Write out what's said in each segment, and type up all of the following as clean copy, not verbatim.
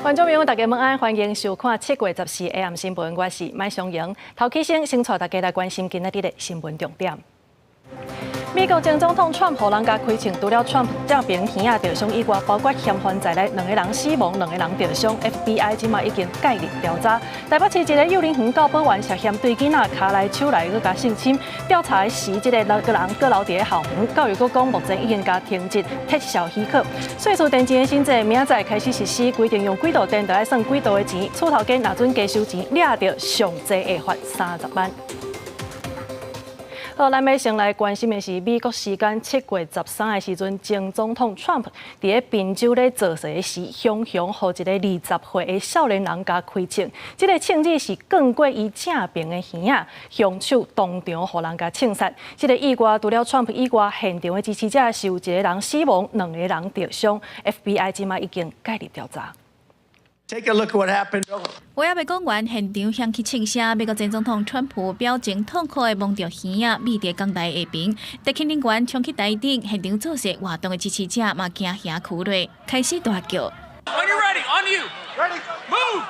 觀眾朋友，大家午安，歡迎收看7月14 AM 新聞，我是麥尚瑩。頭起先，先帶大家來關心今仔日的新聞重點。美國前總統川普予人共開槍，除了川普正爿耳仔著傷以外，包括嫌犯在內，兩個人死亡，兩個人著傷。FBI 這馬已經介入調查。台北市一个幼兒園教保員涉嫌對囡仔跤來手來閣共性侵，調查時，這个六个人閣留佇咧校園。教育局講，目前已經共停職撤銷許可。稅事電錢的新制，明仔載開始實施，規定用幾度電就愛算幾度的錢，厝頭家若準加收錢，掠著上濟會罰30萬。好，咱欲先來關心的是美國時間7月13的時陣，前總統川普佇咧賓州咧造勢時，雄雄予一个20歲的少年人共開槍。這个槍支是摃過伊正爿的耳仔，兇手當場予人共槍殺。這个意外除了川普以外，現場的支持者是有一个人死亡，兩个人著傷。FBI 這馬已經介入調查。 Take a look at what happened. 話猶未講完，現場響起槍聲。美國前總統川普表情痛苦的摸著耳仔，覕佇講台下爿。特勤人員衝去台頂，現場造勢活動的支持者嘛驚嚇區內，開始大叫。 When you're ready, on you. Ready, move,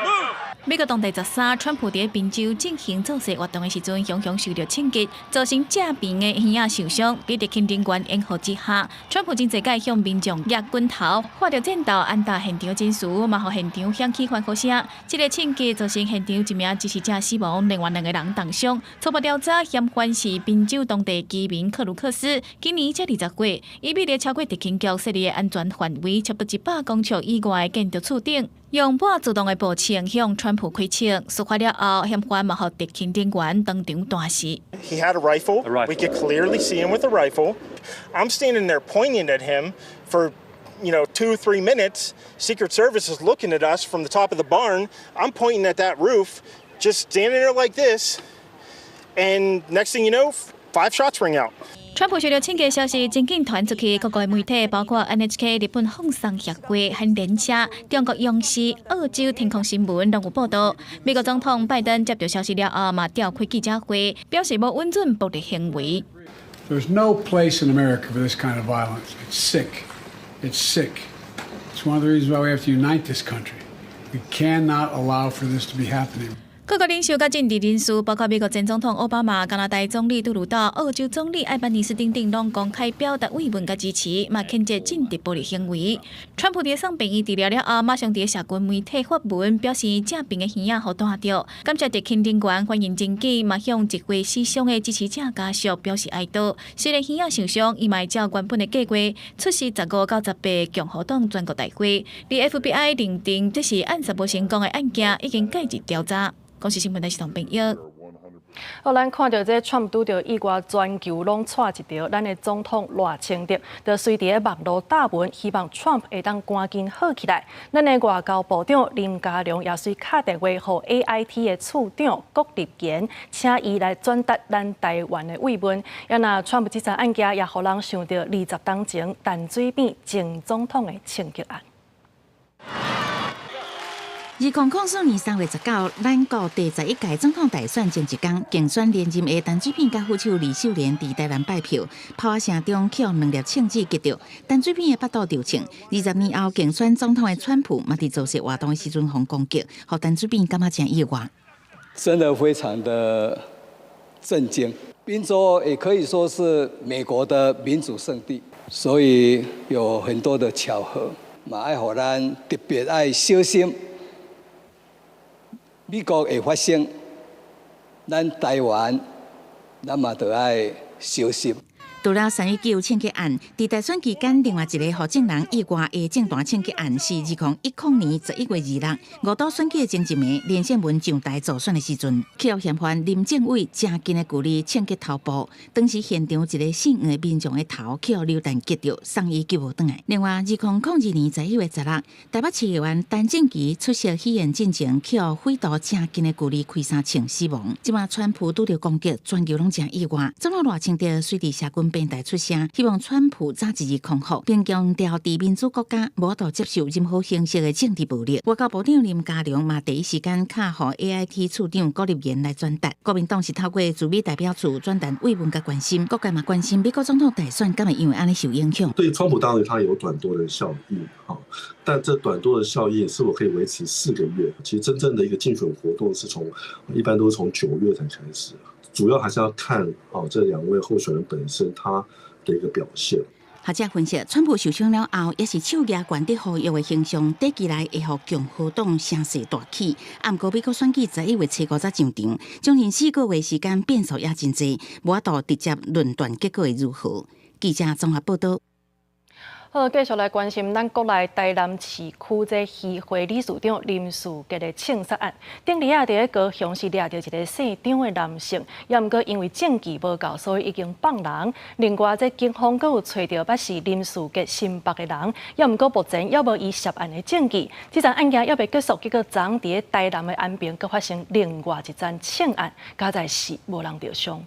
move. 美國當地13，川普佇賓州進行造勢活動的時陣，雄雄受著槍擊，造成正爿的耳仔受傷。佇特勤人員掩護之下，川普真濟擺向民眾攑拳頭，發著戰鬥，按打現場陣勢，嘛予現場響起歡呼聲。這个槍擊造成現場一名支持者死亡，另外兩个人重傷。初步調查，嫌犯是賓州當地居民克魯克斯，今年才20歲，伊覕佇超過特勤局設立的安全範圍差不多100公尺以外的建築厝頂，用半自動的步槍向川普開槍。事發了後，嫌犯嘛予特勤人員當場彈死。 He had a rifle. A rifle. We could clearly see him with a rifle. I'm standing there pointing at him for 2, 3 minutes. Secret Service is looking at us from the top of the barn. I'm pointing at that roof, just standing there like this. And next thing you know, five shots ring out. 川普受著槍擊消息真緊傳出去，各國媒體包括 NHK 日本放送協會、韓聯社、中國央視、澳洲天空新聞攏有報導。美國總統拜登接著消息了後，嘛召開記者會，表示無允准暴力行為。 There's no place in America for this kind of violence. It's sick. It's sick. It's one of the reasons why we have to unite this country. We cannot allow for this to be happening. 各國領袖佮政治人士，包括美國前總統奧巴馬、加拿大總理杜魯多、澳洲總理艾班尼斯等等，攏公開表達慰問佮支持，嘛譴責政治暴力行為。川普佇送病院治療了後，馬上佇社群媒體發文，表示正爿的耳仔予彈著，感謝特勤人員反應真緊，嘛向集會死傷的支持者家屬表示哀悼。雖然耳仔受傷，伊嘛會照原本的計劃出席15到18共和黨全國大會。而 FBI 認定這是暗殺無成功的案件，已經介入調查。公視新聞台是同朋友。好，咱看著這川普拄著意外，全球攏掣一著。咱的總統賴清德就隨佇咧網路貼文，希望川普會當趕緊好起來。咱的外交部長林佳龍也隨敲電話予 AIT 的處長郭立堅，請伊來轉達咱台灣的慰問。啊若川普這場案件也予人想著20冬前陳水扁前總統的槍擊案。2004年3月19，咱國第11屆總統大選前一工，競選連任的陳水扁佮副手呂秀蓮佇台南拜票，炮仔聲中予兩粒槍子擊著，陳水扁的腹肚著槍。20年後競選總統的川普嘛，佇造勢活動的時陣予攻擊，予陳水扁感覺誠意外。真的非常的震驚。賓州也可以說是美國的民主聖地，所以有很多的巧合，嘛愛予咱特別愛小心。美國會發生，咱台灣，咱嘛著愛小心。除了3.19槍擊案，佇大選期間，另外一個予眾人意外的政壇槍擊案是2010年11月26，五都選舉的前一暝，連勝文上台助選的時陣，予嫌犯林政偉誠近的距離槍擊頭部，當時現場一个姓黃的民眾的頭予流彈擊著，送醫救無轉來。另外，2002年11月16，台北市議員陳正奇出席喜宴進前，予匪徒誠近的距離開三槍死亡。這馬川普拄著攻擊，全球攏誠意外。總統賴清德隨佇社群新平台出聲，希望川普早一日康復，並強調佇民主國家無法度接受任何形式的政治暴力。外交部長林佳龍嘛第一時間敲予 AIT 處長郭立言來轉達。國民黨是透過駐美代表處轉達慰問佮關心，各界嘛關心美國總統大選敢會因為按呢受影響。對川普當然他有短多的效應，哈，但這短多的效應是否可以維持4個月？其實真正的一個競選活動是從一般都是從9月才開始，主要還是要看哦這兩位候選人本身他的一個表現。學者分析，川普受傷了後，也是手舉懸佇呼籲的形象，短期內會予共和黨聲勢大起。啊，毋過美國選舉11月初五才上場，將近4個月時間變數也真濟，無法度直接論斷結果會如何。記者綜合報道。好，繼續來關心咱國內台南市區這漁會理事長林士傑的槍殺案。頂禮仔佇咧高雄是掠著一个姓張的男性，也毋過因為證據無夠，所以已經放人。另外，這警方閣有揣著捌是林士傑心腹的人，也毋過目前猶無伊涉案的證據。這樁案件猶未結束，結果昨昏佇咧台南的安平閣發生另外一樁槍案，佳哉是無人著傷。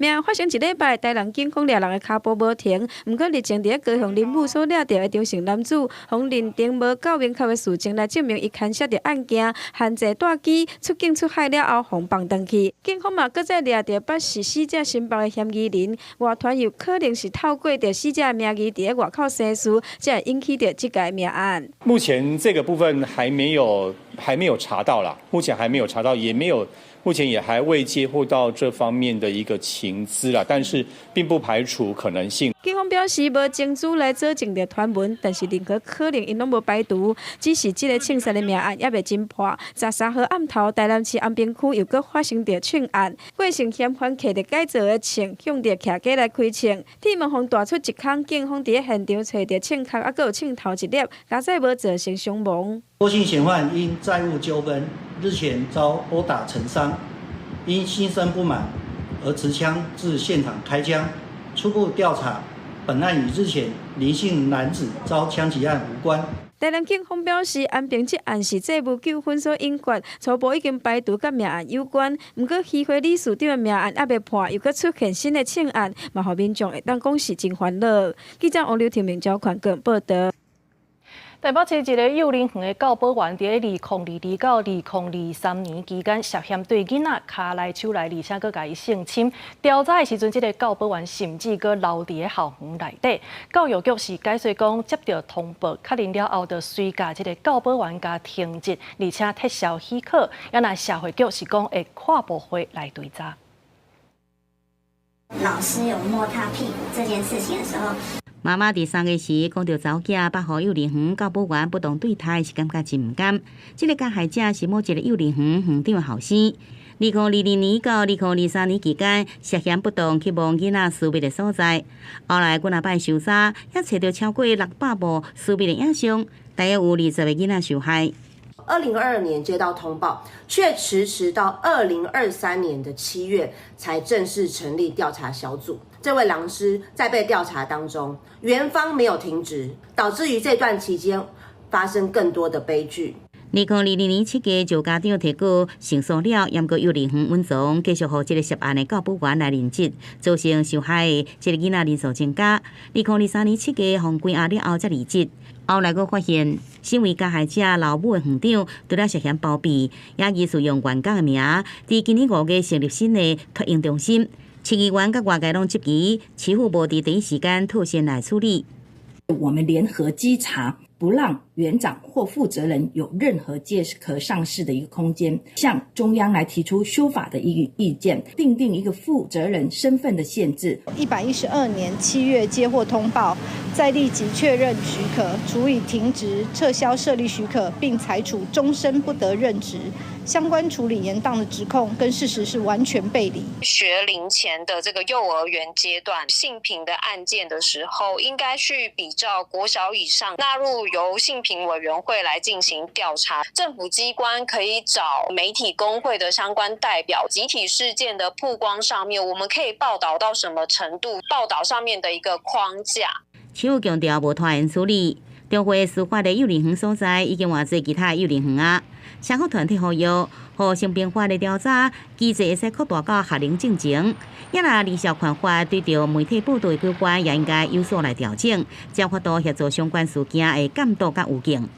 命案發生一禮拜，台南警方掠人的跤步無停。毋過日前佇咧高雄林務所掠著的張姓男子，予認定無夠明確的事證來證明伊牽涉著案件，限制帶機出境出海了後，予放轉去。警方嘛，閣再掠著捌是死者心腹的嫌疑人，外傳有可能是透過著死者的名義佇咧外口生事，才會引起著這个命案。目前這個部分還沒有查到啦，目前還沒有查到，也沒有。目前也還未接獲到這方面的一個情資啦，但是並不排除可能性。警方表示無證據來佐證著傳聞，但是任何可能𪜶攏無排除。只是這个槍殺的命案猶未偵破。13號暗頭，台南市安平區又閣發生著槍案，過程嫌犯提著改造的槍，向著徛家來開槍，鐵門予彈出一空，警方佇咧現場揣著槍殼，猶閣有槍頭一粒，佳哉無造成傷亡。郭姓嫌犯因債務糾紛，日前遭毆打成傷，因心生不滿而持槍至現場開槍。初步調查，本案與日前林姓男子遭槍擊案無關。台南警方表示，安平這案是債務糾紛所引發，初步已經排除佮命案有關。毋過，漁會理事長的命案猶未破，又閣出現新的槍案，嘛予民眾會當講是真煩惱。記者王劉庭明、焦寬更報道。台北市一个幼兒園的教保員，佇咧2022到2023年期間，涉嫌對囡仔跤來手來，而且閣共伊性侵。調查的時陣，這个教保員甚至閣留佇咧校園內底。教育局是解說講，接著通報確認了後，就隨共這个教保員共停職，而且撤銷許可。啊若社會局是講會跨部會來追查。老師有摸他屁股這件事情的時候。媽媽佇3月時講著查某囝捌予幼兒園教保員不當對待，是感覺真毋甘。這个加害者是某一个幼兒園園長的後生。2022年到2023年期間，涉嫌不當去摸囡仔私密的所在。後來幾若擺搜查，也揣著超過600部私密的影像，大約有20個囡仔受害。 2022年接到通報，卻遲遲到2023年的7月才正式成立調查小組。這位老師在被調查當中，園方沒有停職，導致於這段期間發生更多的悲劇。2022年7月，就家長提告勝訴了，毋過幼兒園穩總繼續予這个涉案的教保員來任職，造成受害的這个囡仔人數增加。2023年7月，予關押了後才離職。後來閣發現，身為加害者老母的園長，除了涉嫌包庇，也疑似用員工的名，佇今年5月成立新的托嬰中心。市議員佮外界攏質疑，市府無佇第一時間妥善來處理。我們聯合稽查，不讓園長或負責人有任何借殼上市的一個空間，向中央來提出修法的一個意見，訂定一個負責人身份的限制。112年7月接獲通報，再立即確認許可，處以停職、撤銷設立許可，並裁處終身不得任職。相關處理延宕的指控跟事實是完全背離。學齡前的這個幼兒園階段性平的案件的時候，應該去比照國小以上納入由性平委員會來進行調查。政府機關可以找媒體工會的相關代表，集體事件的曝光上面，我們可以報道到什麼程度？報道上面的一個框架。市府強調無拖延處理。中會司法的幼兒園所在已經換做其他幼兒園啊。社福團體呼籲，予性平法的調查機制會使擴大到學齡進前。也若兒少權法對著媒體報道的規範也應該有所來調整，才有法度協助相關事件的監督佮預警。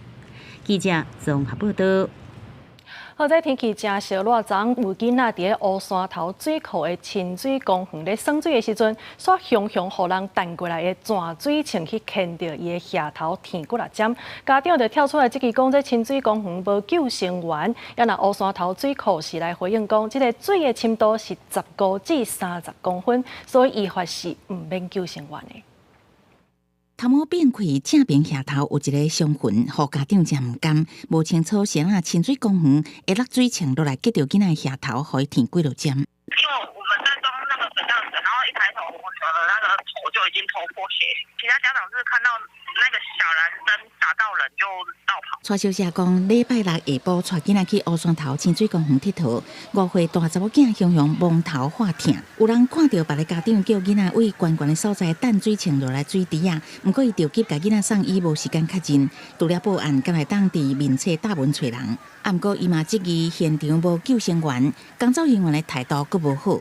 記者綜合報道。好，這天氣誠燒熱，昨昏有囡仔佇咧烏山頭水庫的親水公園咧耍水的時陣，煞雄雄予人彈過來的泉水銃去牽著伊的額頭，疼幾若針。家長就跳出來質疑講，這親水公園無救生員，也若烏山頭水庫是來回應講，這个水的深度是15至30公分，所以依法是毋免救生員的。頭毛變開，正邊額頭有一个傷痕，予家長誠毋甘，無清楚是按怎親水公園會落水銃落來擊著囡仔額頭，予伊疼幾落針。因為我們在裝那個水上水，然後一抬頭，我女兒的那個頭就已經頭破血流。其他家長是看到那個小男生打到人就落跑。蔡小姐講，禮拜六下晡帶囡仔去烏山頭親水公園𨑨迌，5歲大查某囝雄雄蒙頭發疼，有人看著別个家長叫囡仔對懸懸的所在彈水銃落來水池仔，毋過伊著急共囡仔送醫，無時間確認。除了報案，敢會當佇面冊貼文揣人，啊，毋過伊嘛質疑現場無救生員，工作人員的態度閣無好。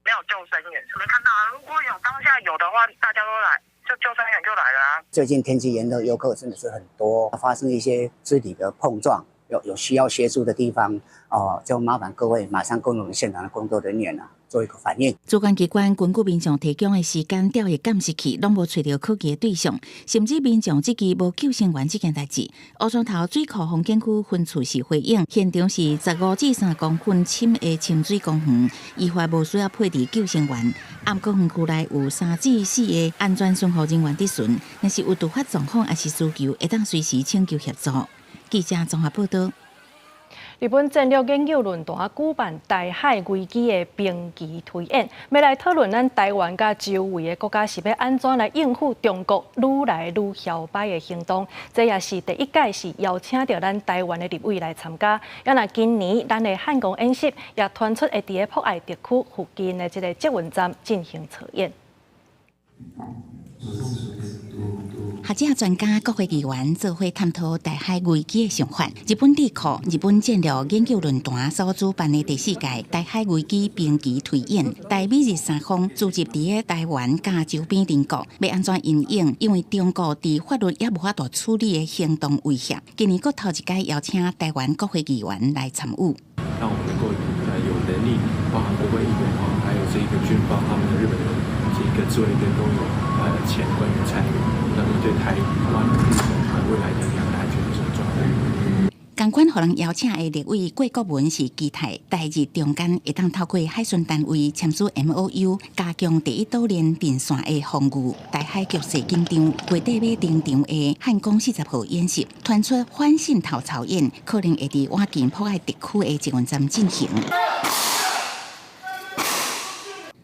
沒有救生員，沒看到啊。如果有當下有的話，大家都來，就救生員就來了啊。最近天氣炎熱，遊客真的是很多，發生一些肢體的碰撞，有需要協助的地方，哦，就麻煩各位馬上跟我們現場的工作人員啊做一個反應。主管機關根據民眾提供的時間調的監視器，攏無揣著可疑的對象，甚至民眾質疑無救生員這件代誌。烏山頭水庫風景區分處是回應，現場是15至30公分深的親水公園，依法無需要配置救生員。毋過園區內有3至4個安全巡護人員佇巡，若是有突發狀況抑是需求，會當隨時請求協助。記者綜合報道。日本戰略研究論壇舉辦台海危機的兵棋推演，欲來討論咱台灣佮周圍的國家是欲按怎來應付中國愈來愈囂擺的行動。這也是第一屆是邀請著咱台灣的立委來參加。也若今年咱的漢光演習也傳出會佇咧博愛特區附近的這个捷運站進行測演。學者、專家、國會議員做伙探討台海危機的想法。日本智庫日本戰略研究論壇所主辦的第四屆台海危機兵棋推演，台美日三方聚集佇咧台灣佮周邊鄰國，欲按怎因應？因為中國佇法律猶無法度處理的行動威脅，今年閣頭一擺邀請台灣國會議員來參與。讓我們能夠有能力，包含國會議員啊，還有這個軍方他們的日本的這個自衛隊都有前官員參與。那麼對台灣、日本未來的兩岸安全是很重要的。仝款予人邀請的立委郭國文是期待台日中間會當透過海巡單位簽署 MOU，加強第一島鏈陣線的防禦。台海局勢緊張，月底欲登場的漢光40號演習，傳出反滲透操演，可能會佇倚近博愛特區的捷運站進行。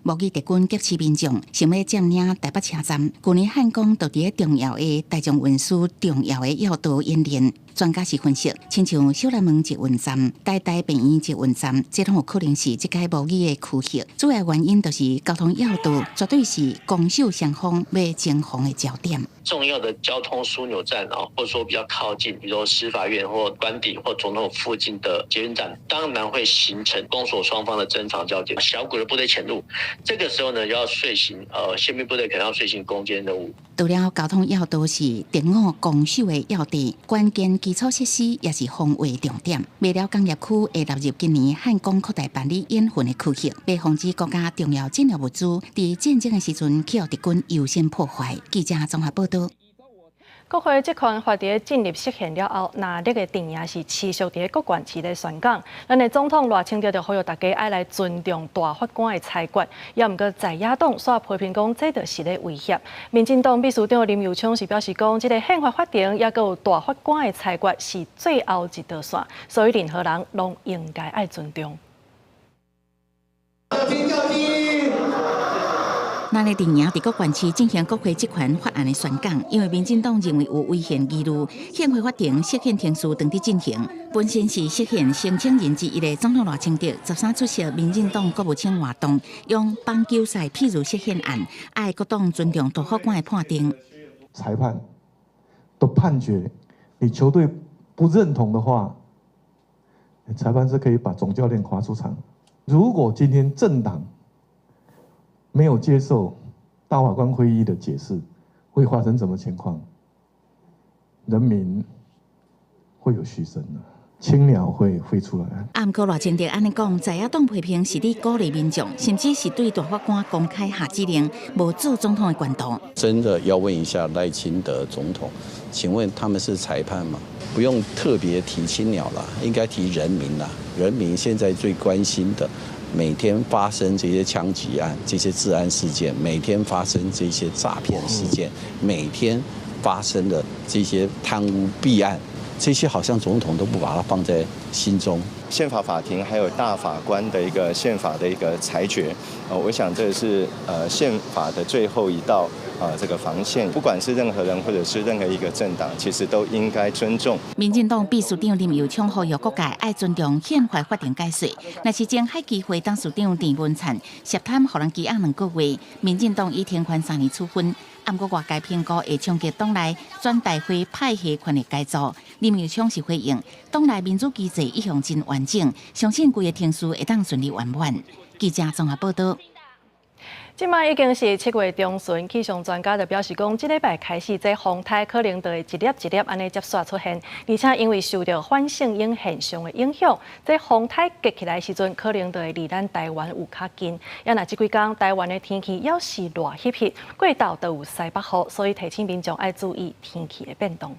模擬敵軍劫持民眾，想欲佔領台北車站。舊年漢光就佇咧重要的大眾運輸重要的要道演練。專家是分析，親像小南門捷運站、台大病院捷運站，這攏有可能是這擺模擬的區域。主要原因就是交通要道絕對是攻守雙方欲爭防的焦點。重要的交通樞紐站啊，或者說比較靠近，比如說司法院或官邸或總統府附近的捷運站，當然會形成攻守雙方的爭防焦點。小股的部隊潛入，這個時候呢，要遂行，憲兵部隊可能要遂行攻堅任務。除了交通要道是敵我攻守的要地，關鍵基礎設施也是防衛重點。麥寮工業區會納入今年漢光擴大辦理演訓的區域，欲防止國家重要戰略物資佇戰爭的時陣去予敵軍優先破壞。記者綜合報道。國會職權法佇進入釋憲了後，藍綠的陣營是持續佇咧各縣市咧宣講。咱的總統賴清德就呼籲大家愛來尊重大法官的裁決，也毋過在野黨煞批評講這就是咧威脅。民進黨秘書長林右昌是表示講，這个憲法法庭猶閣有大法官的裁決是最後一道線，所以任何人攏應該愛尊重。藍綠陣營佇各縣市進行國會職權法案的宣講，因為民進黨認為有違憲疑慮，憲法法庭釋憲程序當佇進行。本身是釋憲申請人之一的總統賴清德，13出席民進黨國務卿活動，用棒球賽譬喻釋憲案，愛各黨尊重大法官的判定。裁判的判決，你球隊不認同的話，裁判是可以把總教練劃出場。如果今天政黨沒有接受大法官會議的解釋，會發生什麼情況？人民會有噓聲的，青鳥會飛出來。啊，毋過賴清德按呢講，在野黨批評是咧鼓勵民眾，甚至是對大法官公開下指令，無做總統的權度。真的要問一下賴清德總統，請問他們是裁判嗎？不用特別提青鳥了，應該提人民啦。人民現在最關心的，每天發生這些槍擊案、這些治安事件，每天發生這些詐騙事件，每天發生的這些貪污弊案，這些好像總統都不把它放在心中。憲法法庭還有大法官的一個憲法的一個裁決，我想這是憲法的最後一道啊這個防線，不管是任何人或者是任何一個政黨，其實都應該尊重。民進黨秘書長林右昌呼籲各界愛尊重憲法法定解釋。若是前海基會董事長鄭文燦涉貪予人羈押2個月，民進黨已停權3年處分。毋過外界評估會衝擊黨內全代會派系權力改組。林右昌是回應，黨內民主機制一向真完整，相信規个程序會當順利圓滿。記者綜合報道。這擺已經是7月中旬，氣象專家就表示講，這禮拜開始，這風颱可能就會一粒一粒按呢接續出現，而且因為受著反聖嬰現象的影響，這風颱結起來時陣，可能就會離咱台灣有較近。啊若這幾工台灣的天氣猶是熱翕翕，過晝就有西北雨，所以提醒民眾愛注意天氣的變動。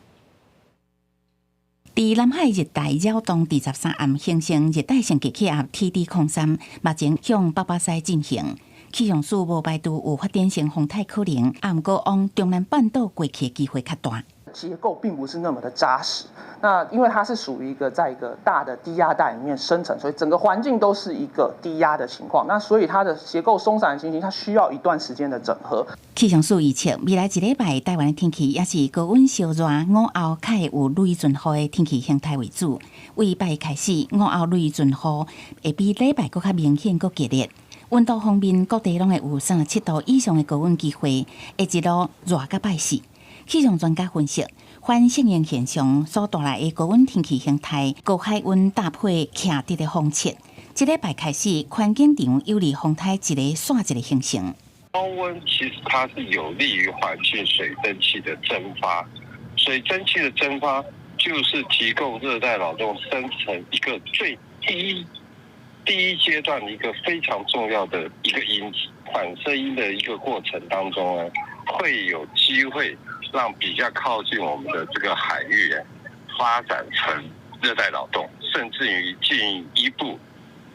佇南海熱帶擾動23暗形成熱帶性低氣壓 TD03，目前向北北西進行。氣象署無排除有發展成風颱可能，啊，毋過往中南半島過去的機會較大。結構並不是那麼的紮實，那因為它是屬於一個在一個大的低壓帶裡面生成，所以整個環境都是一個低壓的情況，那所以它的結構鬆散的情形，它需要一段時間的整合。氣象署預測，未來一禮拜台灣的天氣也是高溫燒熱，午後較會有雷陣雨的天氣形態為主。為拜開始，午後雷陣雨會比禮拜閣較明顯、閣激烈。溫度方面，各地攏會有37度以上的高溫機會，會一路熱到拜四。氣象專家分析，反聖嬰現象所帶來的高溫天氣形態，高海溫搭配徛直的風切，這禮拜開始，環境場有利風颱一个紲一个形成。高溫其實它是有利於環境水蒸氣的蒸發，水蒸氣的蒸發就是提供熱帶擾動生成一個最低第一階段一個非常重要的一個因子。反聖嬰的一個過程當中呢，會有機會讓比較靠近我們的這個海域發展成熱帶擾動，甚至於進一步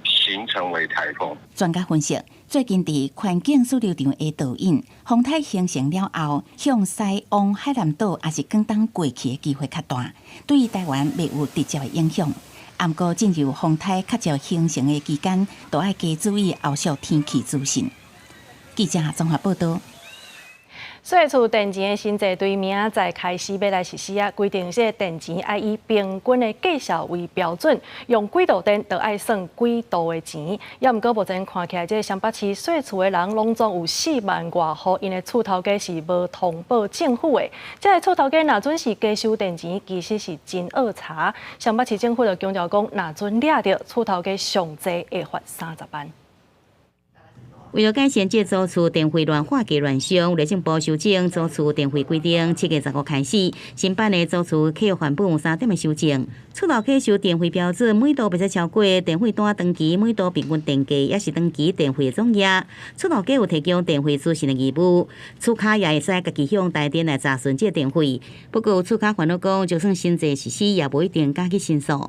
形成為颱風。專家分析，最近佇環境輸流場的導引，風颱形成了後，向西往海南島抑是廣東過去的機會較大，對於台灣袂有直接的影響。毋過進入風颱較少形成的期間，都愛加注意後續天氣資訊。記者綜合報道。稅厝電錢的新制對明仔載開始欲來實施啊，規定這個電錢愛以平均的價數為標準，用幾度電就愛算幾度的錢。也毋過目前看起來，這個雙北市稅厝的人攏總有4萬外戶，𪜶的厝頭家是無通報政府的。這个厝頭家若準是加收電錢，其實是真惡查。雙北市政府就強調講，若準掠著厝頭家上濟會罰30萬。為了改善這租厝電費亂劃價亂象，內政部修正租厝電費規定，7月15開始，新版的租厝契約範本有三點的修正。厝頭家收電費標準，每度袂使超過電費單長期每度平均電價，抑是長期電費總額。厝頭家有提供電費資訊的義務，厝跤也會使家己向台電來查詢這電費。不過厝跤煩惱講，就算新制實施，也無一定敢去申訴。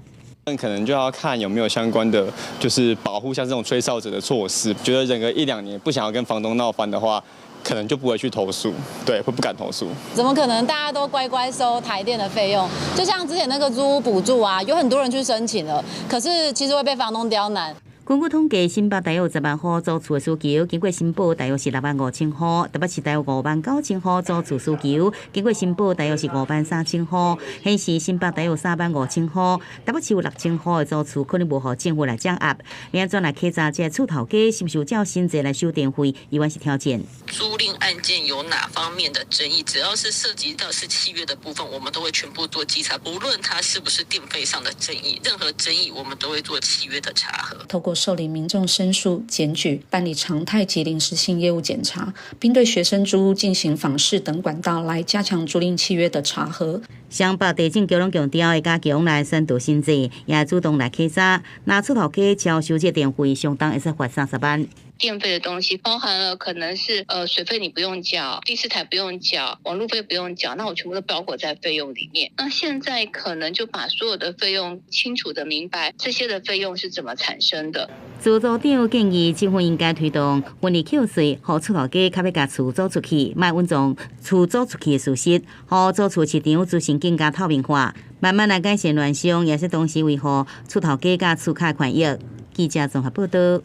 那可能就要看有沒有相關的，就是保護像這種吹哨者的措施。覺得忍個一兩年，不想要跟房東鬧翻的話，可能就不會去投訴，對，會不敢投訴。怎麼可能大家都乖乖收台電的費用？就像之前那個租屋補助啊，有很多人去申請了，可是其實會被房東刁難。根據統計，新北大約有10萬戶租厝的需求，經過申報大約是6萬5千戶；台北市大約5萬9千戶租厝需求，經過申報大約是5萬3千戶。顯示新北大約3萬5千戶，台北市有6千戶的租厝可能無予政府來掌握。欲按怎來稽查這个厝頭家是毋是有照新制來收電費，依然是挑戰。租賃案件有哪方面的爭議，只要是涉及到是契約的部分，我們都會全部做稽查，無論它是不是電費上的爭議，任何爭議我們都會做契約的查核。透過受理民眾申訴、檢舉、辦理常態及臨時性業務檢查，並對學生租屋進行訪視等管道來加強租賃契約的查核。雙北地政局攏強調會加強來宣導新制，也主動來稽查。若厝頭家超收這電費，相當會使罰30萬。電費的東西包含了可能是水費你不用繳，第四台不用繳，網路費不用繳，那我全部都包括在費用裡面。那現在可能就把所有的費用清楚的明白，這些的費用是怎麼產生的。厝組長建議政府應該推動分離扣稅，予厝頭家較欲共厝租出去，莫隱藏厝租出去的事實，予租厝市場資訊更加透明化，慢慢來改善亂象，也是同時維護厝頭家佮厝客權益。記者綜合報道。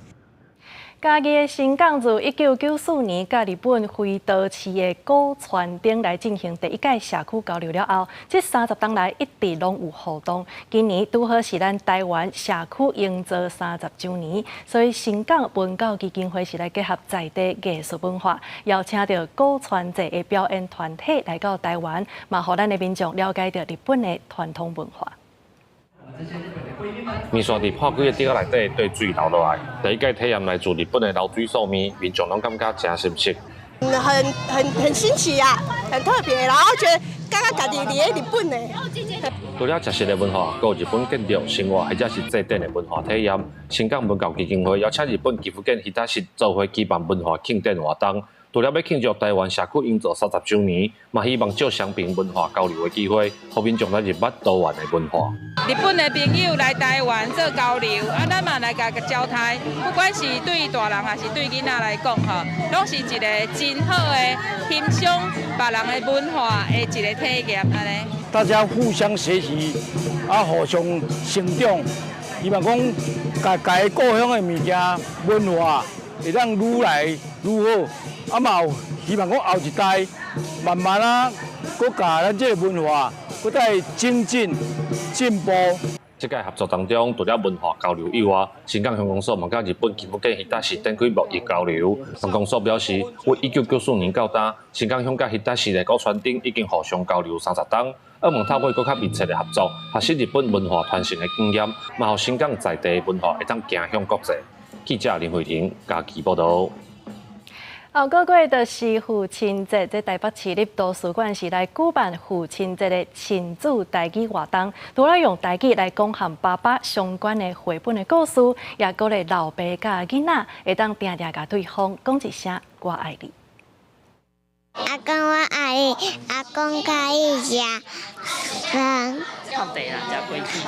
嘉義的伸港自1994年，佮日本揮刀市的古川町來進行第一屆社區交流了後，這30冬來一直攏有活動。今年拄好是咱台灣社區營造30週年，所以伸港文教基金會是來結合在地藝術文化，邀請著古川祭的表演團體來到台灣，嘛予咱的民眾了解著日本的傳統文化。麵線佇破幾个碟仔內底對水流落來，第一屆體驗來自日本的流水素麵，民眾攏感覺誠新鮮。很新奇啊，很特別，然後覺得感覺家己佇咧日本呢。除了食食的文化，閣有日本建築、生活或者是祭典的文化體驗。伸港文教基金會邀請日本岐阜縣飛騨市做伙舉辦文化慶典活動。除了欲慶祝台灣社區營造30週年，嘛希望藉雙邊文化交流的機會，予民眾來認捌多元的文化。日本的朋友來台灣做交流，啊，咱嘛來共招待，不管是對大人還是對囡仔來講，吼，攏是一个真好的欣賞別人的文化的一个體驗，按呢。大家互相學習，啊，互相成長，希望講家家故鄉的物件文化會當愈來愈好。啊嘛有希望講後一代慢慢啊，閣共咱這个文化閣再精進進步。這屆合作當中，除了文化交流以外，伸港鄉公所嘛佮日本岐阜縣飛騨市展開貿易交流。鄉公所表示，自1994年到今，伸港鄉佮飛騨市的古川町已經互相交流30冬。希望透過閣較密切的合作，學習日本文化傳承的經驗，嘛予伸港在地文化會當行向國際。記者林慧婷嘉義報導。後個月就是父親節，這台北市立圖書館是來舉辦父親節的親子台語活動，除了用台語來講和爸爸相關的繪本的故事，也鼓勵老爸佮囡仔會當定定共對方講一聲我愛你。阿公我愛你，阿公可以食飯。泡茶啦，食果子。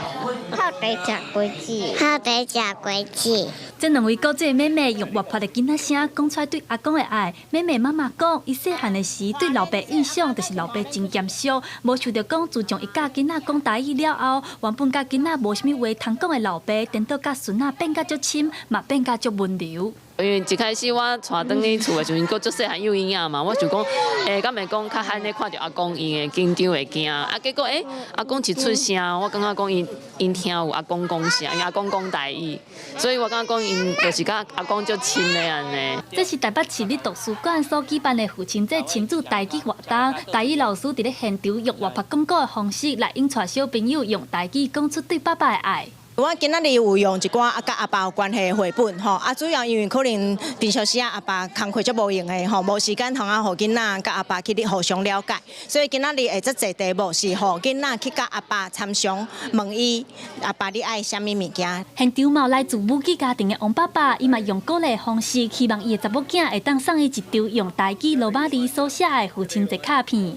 泡茶食果子，泡茶食果子。這兩位古仔妹妹用活潑的囡仔聲講出來對阿公的愛。妹妹媽媽講，伊細漢的時對老爸印象就是老爸真嚴肅，無想著講自從伊教囡仔講台語了後，原本佮囡仔無啥物話通講的老爸，顛倒佮孫仔變甲足親，嘛變甲足溫柔。因為一開始我帶轉去厝的時陣，閣足細漢幼嬰仔嘛，我想講，敢會講較罕咧看著阿公伊會緊張會驚，啊結果阿公一出聲，我感覺講𪜶聽有阿公講啥，因為阿公講台語，所以我感覺講𪜶就是佮阿公足親的按呢。這是台北市立圖書館所舉辦的父親節親子台語活動，台語老師佇咧現場用活潑講故的方式來引帶小朋友用台語講出對爸爸的愛。我今仔日有用一寡啊，佮阿爸有關係的繪本吼，啊，主要因為可能平常時啊，阿爸工課足無閒的吼，無時間通啊，予囡仔佮阿爸去咧互相了解，所以今仔日會遮濟題目是予囡仔去佮阿爸參詳，問伊阿爸你愛啥物物件。現場嘛有來自母語家庭的王爸爸，伊嘛用鼓勵的方式，希望伊的查某囝會當送伊一張用台語羅馬字所寫的父親節卡片。你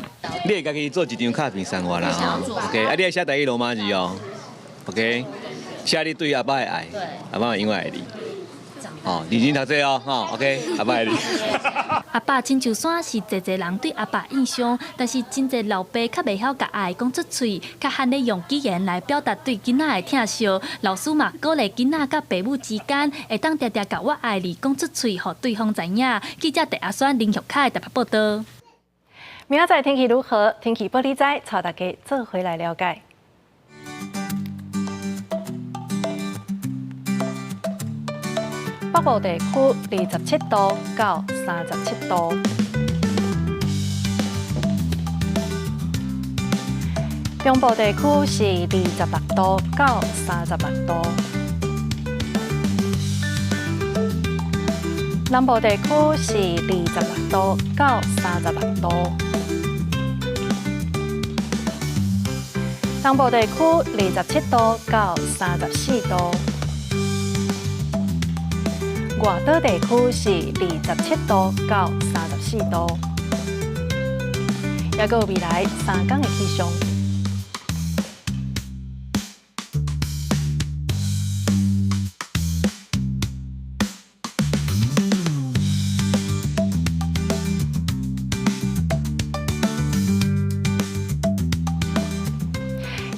會家己做一張卡片送我啦吼，OK，啊，你愛寫台語羅馬字哦，OK。寫你對阿爸的愛，阿爸永遠愛你。吼，認真讀冊哦，吼，OK，阿爸愛你。阿爸親像山是濟濟人對阿爸印象，但是真濟老爸較袂曉共愛講出喙，較罕咧用語言來表達對囡仔的疼惜。老師嘛鼓勵囡仔佮爸母之間會當定定共我愛你講出喙，予對方知影。記者鄭阿選、林玉凱台北報導。明仔載天氣如何？天氣報你知，帶大家做伙來了解。北部地區27度到37度，中部地區是26度到36度，南部地區是26度到36度，東部地區27度到34度。外島地區是27度到34度，抑閣有未來3天的氣象。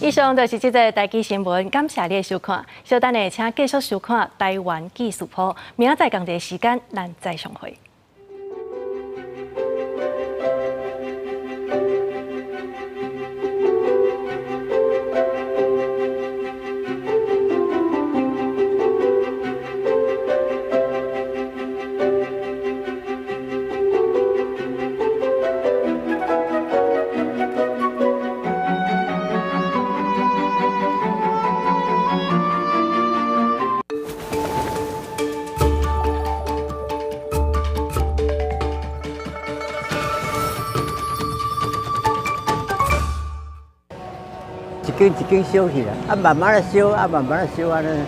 以上就是這節台記新聞，感謝你的收看。稍等下，請繼續收看台灣記事簿。明仔載仝一个時間，咱再相會。一間一間燒去啦，啊慢慢來燒，啊慢慢來燒按呢。